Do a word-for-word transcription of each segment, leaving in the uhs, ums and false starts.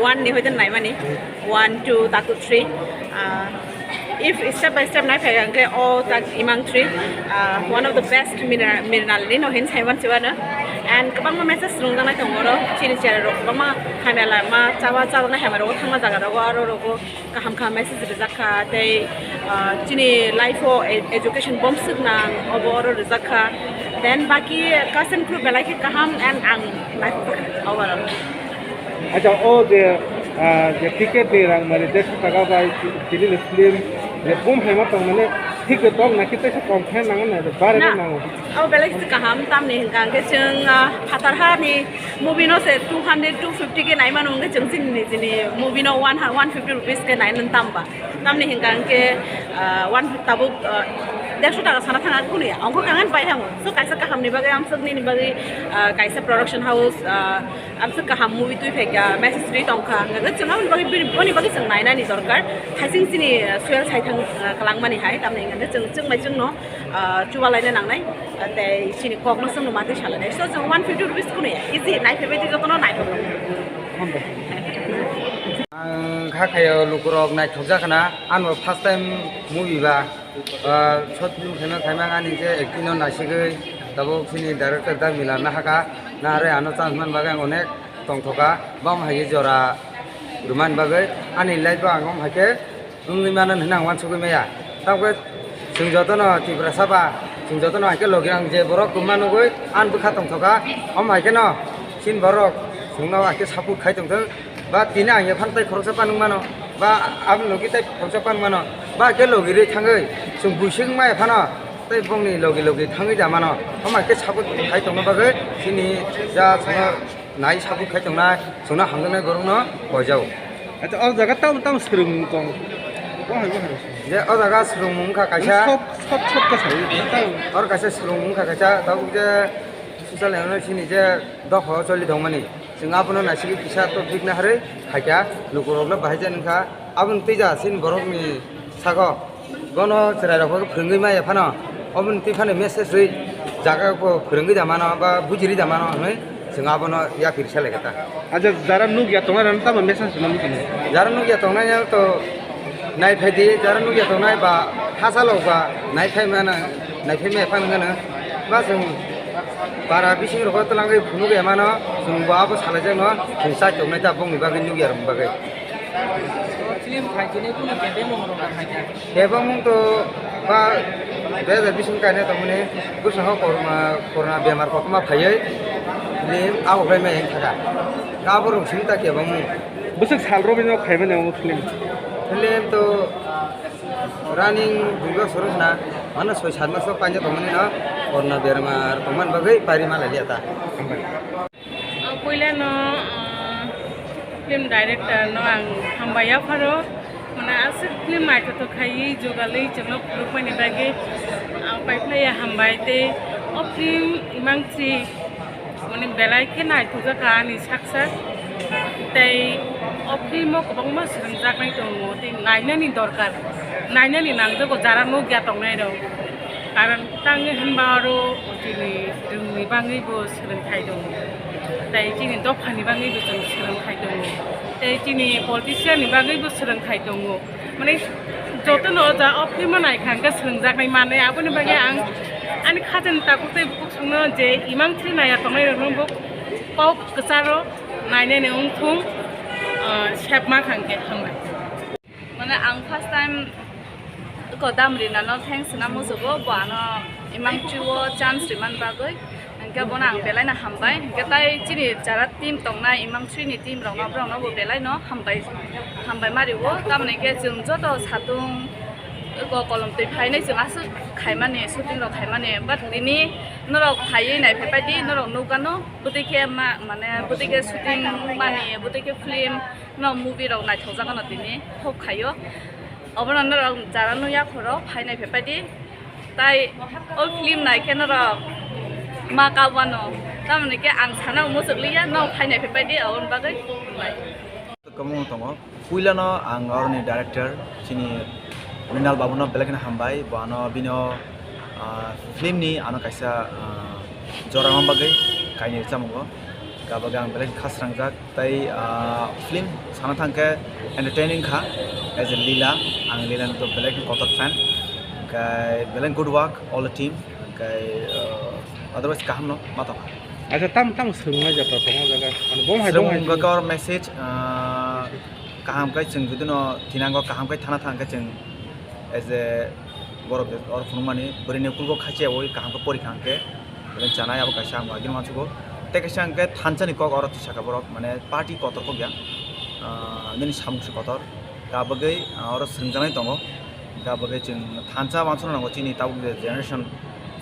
One ni hoite naimani, one, two, taku three. Ah, if step by step nai phai hwnkhe o tak Imang three, ah, one of the best Mrinal, Mrinal ni no hin saiman sibano. And kwbangma message rungjaknai tongo oro, chini chera rok kwbangma hamya lama chawa chajaknai hamya rogo thangma jaga rogo aro rogo kaham kaham message rijak kha tei, ah, chini life o e-, education bomswk nang obo oro rijak kha. Then baki cast and crew belai khe kaham and ang naithok overall. Acha, o je, ah, je ticket ni rang mani desh taka bai chini film je bum haima tong mani thik tong na kita se kom khe nang na bare na nango. Abo belai khe kaham tamni hwnkha hwnkhe chwng, ah, phatar ha ni movie no se two hundred, two fifty khe nai mano hwnkhe chwng chini, chini movie no one, one fifty rupees khe nai nang tamba. Tamni hwnkha hwnkhe, ah, one tabuk, ah, dersho taka sana thanga kunu ya. Ongkho kangan pai hango. So kaisa kaham ni bagwi, amswk nini bagwi, ah, kaisa production house, ah, amswk kaham movie twi phaikha, message ri tongkha. Hwnkhe chwng aboni bagwi bini, boni bagwi chwng nainani dorkar. Thaising chini, ah, soyal saithang, ah, kwlangmani hai. Tamni hwnkhe chwng, chwng bai chwngno, ah, chuba laina nangnai. Ah, tei chini kokno chwngno matwi salanai. So chwng one fifty rupees kunu ya. Easy, nai phaibai twi jotono naithok. Ang kha khayo lukurok naithokjak khna, ano first time movie ba, ah, short film khaima khaima ani je acting no naisigwi, tabuk chini director da Milan na haka, na are ano chance man bagwi ang onek tongthoka, bam hai jora rwmani bagwi ani life o ang om hai khe wngwi mano hinwi ang uansugwi maya. Tamokhe chwng jotono Tiprasa ba, chwng jotono hai khe logi ang je borok kwma nugwi ani bwkha tongthoka, om hai kheno chini borok chwngno hai khe support khai tongthwng. Ba tini ang ephang tei khoroksa panwng mano, ba aboni logi tei khoroksa panwng mano, ba khe logi rwi thangwi chwng buising ma ephano tei bongni logi logi thangwi da mano. Homa khe support khai tongna bagwi chini ja chwngno nai support khai tongnai, chwngno hamjaknai borokno koijao. Acha, o jaga tamo tamo swrwngmung tong. Bo hai bo hai. Je o jaga swrwngmung wngkha kaisa. Sop sop sop ka sai. Oro kaisa swrwngmung wngkha kaisa, tabuk je social media chini je dopha o choli tongmani. Chwng abono naisigwi kisa topic naharwi phaikha, lukurokno bahai jani wngkha. Aboni twi ja chini borokni sago bono chwrairokbo phwrwngwi maya phano, oboni twi phano message rwi jaga bo phwrwngwi da mano ba bujiri da mano hwnwi chwng abono yapri selai kha ta. Acha, jara nukya tongnai rokno tamo message rwna muchungo? Jara nukya tongnai to nai phai di, jara nukya tongnai ba hachalo ba nai phai mano, nai phai maya phano hwnkheno ba chwng para bising rogo twlangwi phunuk ya mano, chwng bo abo salaijakno chwng chai tongnai ta bongni bagwi nukya rokni bagwi. Film khaikhe kunu kebengmung rok khaikha. Kebengmung to ba dui hajar bish ni kainwi tongmani bwskango corona, corona bemar kotorma phaiwi film abo bai mai wng thaka. Abo rok simi ta kebengmung. Bwswk sal rwbino khaimani omo film? Film to running dui bosor wngkha na, mano soi sat maso painjak tongmani no corona bemar tongmani bagwi pairi ma lailiya ta. Hambai. Ah, puila no, ah, film director no ang hambai yapharo, mane aswk film naithothok khaiwi jugalwi chwngno phunukmani bagwi ang paiphlaiya hambai tei o film Imang three mane belai khe naithokjak kha ani sak sak tei o film o kwbangma swrwngjaknai tongo tei nainani dorkar, nainani nangjago jara nukya tongnai rok. Karon tangwi hwnba oro chini rwngni bagwi bo swrwngthai tongo, tei chini dophani bagwi bo chwng swrwngthai tongo, tei chini politician ni bagwi bo swrwngthai tongo. Mane jotono o ja o film o naikha hwnkhe swrwngjaknai manwi, aboni bagwi ang ani khajani tabuk tei bukhuk songno je Imang three naiya tongnai rokno bo kok kwcharo nainani wngthung, ah, sep ma kha hwnkhe hambai. Mane ang first time ko Damrina no thanks na musugo, bo ano Imang three o chance riman bagwi. Hingke bono ang belai no hambai. Hingke tai chini jara team tongnai Imang three ni team rok no, borok no bo belai no hambai, hambai ma rio. Tamoni ke chwng joto satung ko kolom twi phainai chwng aswk khaimani, shooting rok khaimani. But tini norok phaiwi naiphai pai di, norok nukgano bwtwi khe ma, mane bwtwi khe shooting mani, bwtwi khe film no movie rok naithokjagano tini hop khaio. Obono norok jara nukya khoro phai naiphai pai di. Tai o film nai khe norok ma kabwano. Tamoni khe ang sana muchuk liya, no phai naiphai pai di, aboni bagwi. Kwbangma tongo. Puilano ang oroni director chini Mrinal babuno belai kheno hambai, bo ano bini o, ah, film ni ano kaisa, ah, jora ma bagwi kainwi rwchapmung o. Tabuk ang belai kha srangjak tei, ah, film sana thangkhe entertaining kha. As a Lila, ang Lila ni to belai kotor fan. Hwnkhe belai good work all the team. Hwnkhe, ah, otherwise kaham no ma tongkha. Acha, tam, tam swrwngmani jatra tongo jaga. Mane, bom hai, bom hai. Swrwngmung khe or message, ah, kaham khe chwng jodi no thinango kaham khe thana thangkhe chwng as a borok or phunukmani bwrwi ni kulgo khachiyaui kaham khe porikha hwnkhe. Belai chanai abo kaisa ang agini uansukgo. Tei kaisa hwnkhe thansa ni kok oro tisaka borok mane party kotor kok ya. Ah, nini samung se kotor. Ka bagwi, ah, oro swrwngjaknai tongo. Ka bagwi chwng thansa uansukna nango chini tabuk je generation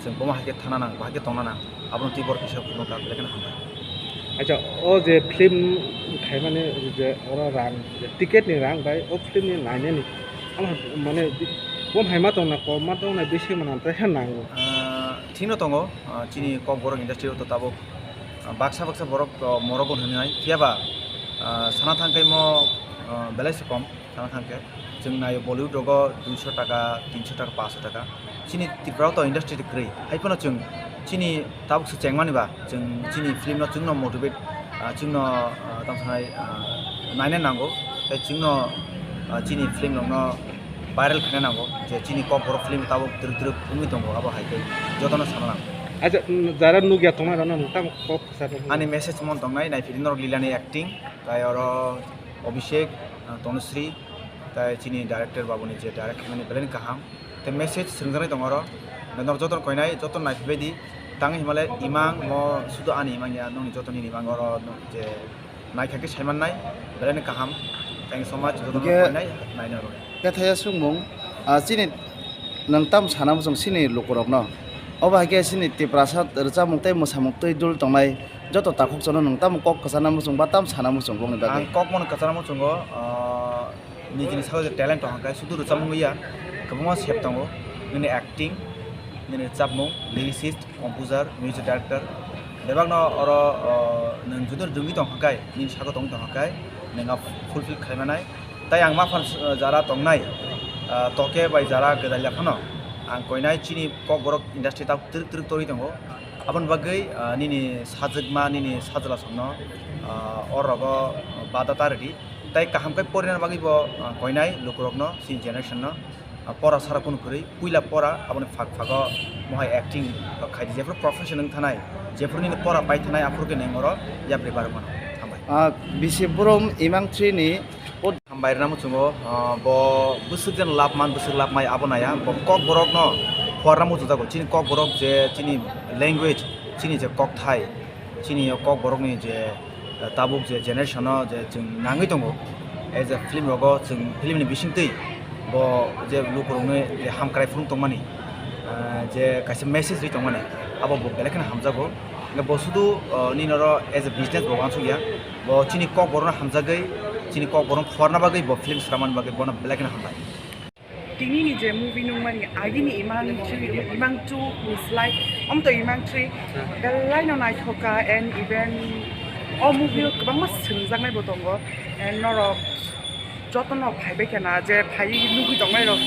chwng bomo hai khe thana nang, bahai khe tongna nang. Abono twi borok kisa phunukha belai kheno hambai. Acha, o je film khaimani je oro rang, je ticket ni rang bai o film ni nainani, ama mane bom hai ma tongna, kom ma tongna, bisi mana tei khe nango. Ah, thikno tongo, ah, chini Kokborok industry o to tabuk, ah, baksa baksa borok, ah, morogo hwnwi hai. Phiya ba, ah, sana thang khe mo, ah, belai se kom sana thang khe. Chwng naio Bollywood rogo duiso taka, tinso taka, paanso taka. Chini Tripura o to industry de kwrwi. Hai phano chwng chini tabuk se chengmani ba, chwng chini film no chwngno motivate, ah, chwngno, ah, tamo sanai, ah, naina nango. Tei chwngno, ah, chini film rokno viral khaina nango, je chini Kokborok film tabuk twrwk twrwk wngwi tongo, abo hai khe jotono sana nango. Acha, mm, jara nukya tongma rokno nwng tamo kok kwcharo? Ani message mon tongnai, naiphi di norok Lila ni acting, tai oro Abhishek, ah, Tanushree, tai chini director babu ni je direct khaimani belai ni kaham. Tei message swrwngjaknai tongo oro. Norok jotono koinai, jotono naiphibai di. Tangwi himale imang mo sudu ani imang ya, nokni joto nini imang oro je naikha khe saimannai, belai ni kaham. Thank you so much, jotono hwnkhe koinai, naina rw. Kethaya swngmung, ah, chini nwng tam sana muchung chini lukurokno. Obo hai khe chini Tiprasa rwchapmung tei mwsamung twi dul tongnai joto takhukchano nwng tamo kok kwchana muchung ba tam sana muchung bongni bagwi? Ang kok bono kwchana muchungo, ah, nijini salo je talent tongkha khe sudu rwchapmung ya, kwbangma sep tongo, nini acting, nini rwchapmung, lyricist, composer, music director, bebakno oro, o, nwng jodi rwngwi tongkha khe, nini salo tongwi tongkha khe, nwng a fulfill khlaimanai. Tai ang ma phan, o, jara tongnai, o, toke bai jara gwdalya phano ang koinai chini Kokborok industry tak twrwk twrwk torwi tongo. Aboni bagwi, o, nini sajwkma, nini sajwla songno, o, orogo bada ta rwdi. Tai kaham khe porinani bagwi bo, ah, koinai lukurokno, chini generation no, ah, pora sara kunu kwrwi, puila pora, aboni phak phago mohai acting rok khaidi, jephuru profession wng thanai, jephuru nini pora pai thanai, aphuru khe nwng oro yapri barwi mano. Hambai. Ah, bisi burum imang three ni o hambai rwna muchungo, ah, bo bwswk jen lab man, bwswk lab mai abo naya, bo Kokborokno phuarna muchungjago, chini Kokborok je chini language, chini je kokthai, chini o Kokborokni je, eh, tabuk je generation o je chwng nangwi tongo, as a film rogo chwng film ni bisingtwi bo je lukurokno je hamkrai phunuk tongmani, eh, je kaisa message rwi tongmani, abo bo belai kheno hamjago. Hwnkhe bo sudu, eh, nini oro as a business bo uansukya, bo chini Kokborokno hamjagwi, chini Kokborokno phuarna bagwi bo film swnamani bagwi bono belai kheno hambai. Tini ni je movie nungmani agini Imang three, Imang two ni slai, om to Imang three, belai no naithoka and even o movie o kwbangma swrwngjaknai bo tongo and norok joto no phaibai khena je phaiwi nugwi tongnai rok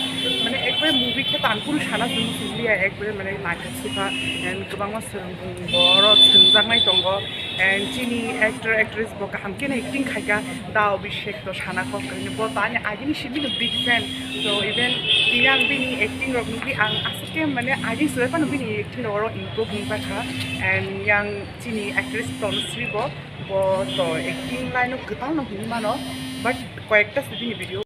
mane ekbare movie khe tan kunu sana simi simi ya ekbare mane naithok sukha and kwbangma swrwng borok swrwngjaknai tongo. And chini actor, actress bo kaham khe acting khaika, da Abhishek to sana kok kwrwini bo to ani agini simi no big fan. So even tini ang bini acting rok nugwi ang aswk khe mane agini simi phano bini acting rok oro improve wngjakha. And yang chini actress Tanushree bo, bo to acting line o kwtal no hinwi mano, but koyekta se bini video.